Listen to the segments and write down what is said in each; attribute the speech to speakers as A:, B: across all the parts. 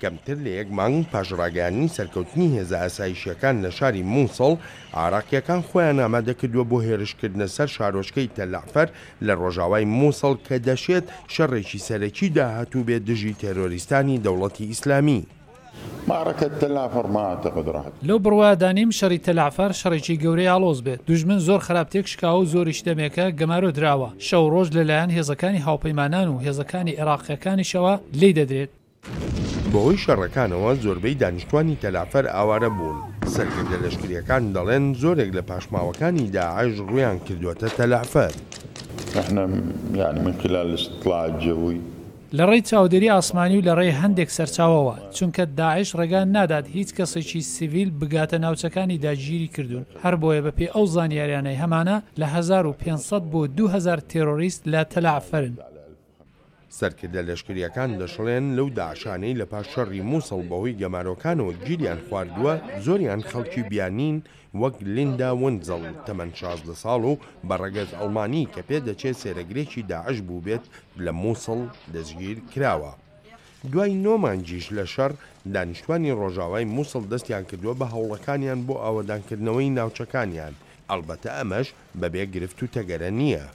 A: کەمتر لە یەک مانگ پاش ڕاگەیاندنی سەرکەوتنی هێزە ئاسایشییەکان لە شاری موسڵ، عێراقییەکان خۆیان ئامادەکردووە بۆ هێرشکردنە سەر شارۆچکەی تەلەعفەر لە ڕۆژاوای موسڵ کە دەشێت شەڕێکی سەرەکی داهاتوو بێت دژی تێرۆریستانی دەوڵەتی ئیسلامی.
B: لەو بڕوایەدا نیم شەڕی تەلەعفەر شەڕێکی گەورەی ئاڵۆز بێت، دوژمن زۆر خراپ تێکشکاوە و زۆریش دەمێکە گەمارۆ دراوە، شەو ڕۆژ لەلایەن هێزەکانی هاوپەیمانان و هێزەکانی عێراقییەکانیشەوە لێی دەدرێت.
A: بەهۆی شەڕەکانەوە زۆربەی دانیشتوانی تەلەعفەر ئاوارە بوون، سەرکردە لەشکرییەکان دەڵێن زۆرێک لە پاشماوەکانی داعش ڕوویان کردووەتە تەلەعفەر.
B: لە ڕێی چاودێری ئاسمانی و لە ڕێی هەندێک سەرچاوەوە، چونکە داعش ڕێگا نادات هیچ کەسێکی سیڤیل بگاتە ناوچەکانی داگیری کردوون، هەربۆیە بەپێی ئەو زانیاریانەی هەمانە لە 1500 بۆ 2000 تێرۆریست لە تەلەعفەرن.
A: سەرکردە لەشکرییەکان دەشڵێن، لەو داعشانەی لە پاش شەڕی موسڵ بەهۆی گەمارۆکانەوە گیریان خواردووە، زۆریان خەڵکی بیانین وەک لیندا وندزڵ تەمەن 16 ساڵ و بە ڕەگەز ئەڵمانی کە پێدەچێت سێرەگرێکی داعش بووبێت لە موسڵ دەستگیر کراوە. دوای نۆ مانگیش لە شەڕ، دانیشتوانی ڕۆژاوای موسڵ دەستیان کردووە بە هەوڵەکانیان بۆ ئاوەدانکردنەوەی ناوچەکانیان، ئەڵبەتە ئەمەش بەبێ گرفت و تەگەرە نییە.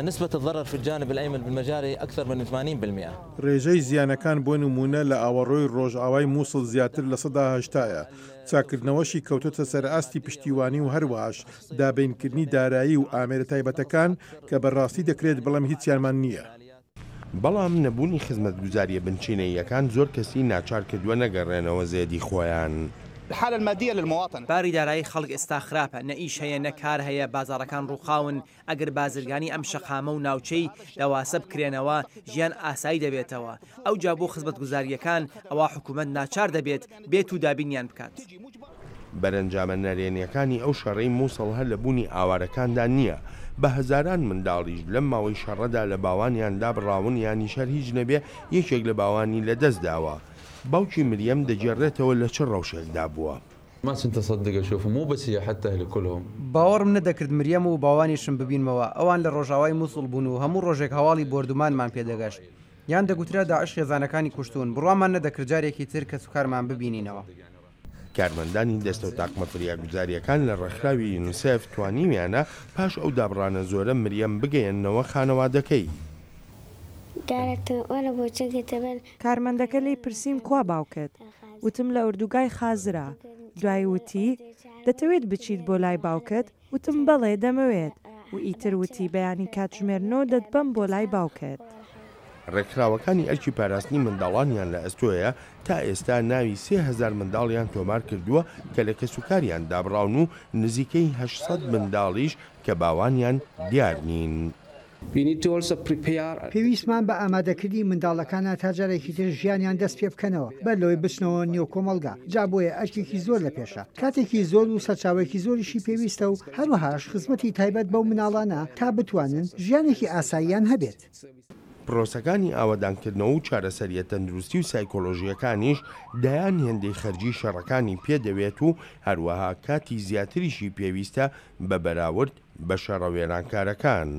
C: نسبة الضرر في الجانب الأيمن بالمجاري أكثر من 80%.
D: رێژەی زیانەکان بۆ نموونە لە ئاوەڕۆی رۆژئاوای موسڵ زیاتر 80% یە، چاککردنەوەشی کەوتۆتە سەر ئاستی پشتیوانی و هەروەهاش دابینکردنی دارایی و ئامێرە تایبەتەکان کە بە راستی دەکرێت بڵێم هیچیانمان نییە.
A: بەڵام نەبوونی خزمەتگوزارییە بنچینەییەکان زۆر کەسی ناچار کردووە نەگەڕێنەوە زێدی خۆیان.
E: الحالە المادیە للمواطن.
F: باری دارایی خەڵک ئێستا خراپە، نە ئیش هەیە نە کار هەیە، بازاڕەکان ڕووخاون، ئەگەر بازرگانی ئەم شەقامە و ناوچەی دەواسە بکرێنەوە ژیان ئاسایی دەبێتەوە، ئەوجا بۆ خزمەتگوزارییەکان ئەوا حکومەت ناچار دەبێت بێت و دابینیان بکات.
A: بەرەنجامە نەرێنیەکانی ئەو شەڕەی موسڵ هەر لە بوونی ئاوارەکاندا نییە، بە هەزاران منداڵیش لەم ماوەی شەڕەدا لە باوانیان دابڕاون یانیش هەر هیچ نەبێ یەکێک لە باوانی لە دەست داوە. باوکی مریەم دەگێڕێتەوە لە چ ڕەوشێکدا بووە.
C: ما كنت اصدق اشوفه مو بس هي حتى اهلي كلهم.
G: باوەڕم نەدەکرد مریەم و باوانیشم ببینمەوە، ئەوان لە ڕۆژاوای موسڵ بوون و هەموو ڕۆژێک هەواڵی بۆردومانمان پێدەگەشت. یان دەگوترا داعش خێزانەکانی کوشتوون، بڕوامان نەدەکرد جارێکی تر کەسوکارمان ببینینەوە.
A: کارمەندانی دەستە و تاقمە فریاگوزارییەکان لە ڕێکخراوی یونیسێف توانیویانە پاش ئەو دابڕانە زۆرە مریەم بگەیەننەوە خانەوادەکەی.
H: کارمەندەکە لێی پرسیم کوا باوکت؟ وتم لە ئۆردوگای خازرە. دوایی وتی، دەتەوێت بچیت بۆ لای باوکت؟ وتم بەڵێ دەمەوێت و ئیتر وتی بەیانی کاتژمێر نۆ دەتبەم بۆ لای باوکت.
A: ڕێکخراوەکانی ئەرکی پاراستنی منداڵانیان لە ئەستۆیە، تا ئێستا ناوی 3000 منداڵیان تۆمار کردووە کە لە کەسوکاریان دابڕاون و نزیکەی 800 منداڵیش کە باوانیان دیار نین.
I: پێویستمان بە ئامادەکردنی منداڵەکانە تا جارێکی تر ژیانیان دەست پێ بکەنەوە بەر لەوەی بچنەوە نێو کۆمەڵگا، جا بۆیە ئەرکێکی زۆر لە پێشە، کاتێکی زۆر و سەرچاوەیەکی زۆریشی پێویستە و هەروەهاش خزمەتی تایبەت بەو مناڵانە تا بتوانن ژیانێکی ئاساییان هەبێت.
A: پرۆسەکانی ئاوەدانکردنەوە و چارەسەرییە تەندروستی و سایکۆلۆژییەکانیش دەیان هێندەی خەرجی شەڕەکانی پێ دەوێت و هەروەها کاتی زیاتریشی پێویستە بە بەراورد بە شەڕە وێرانکارەکان.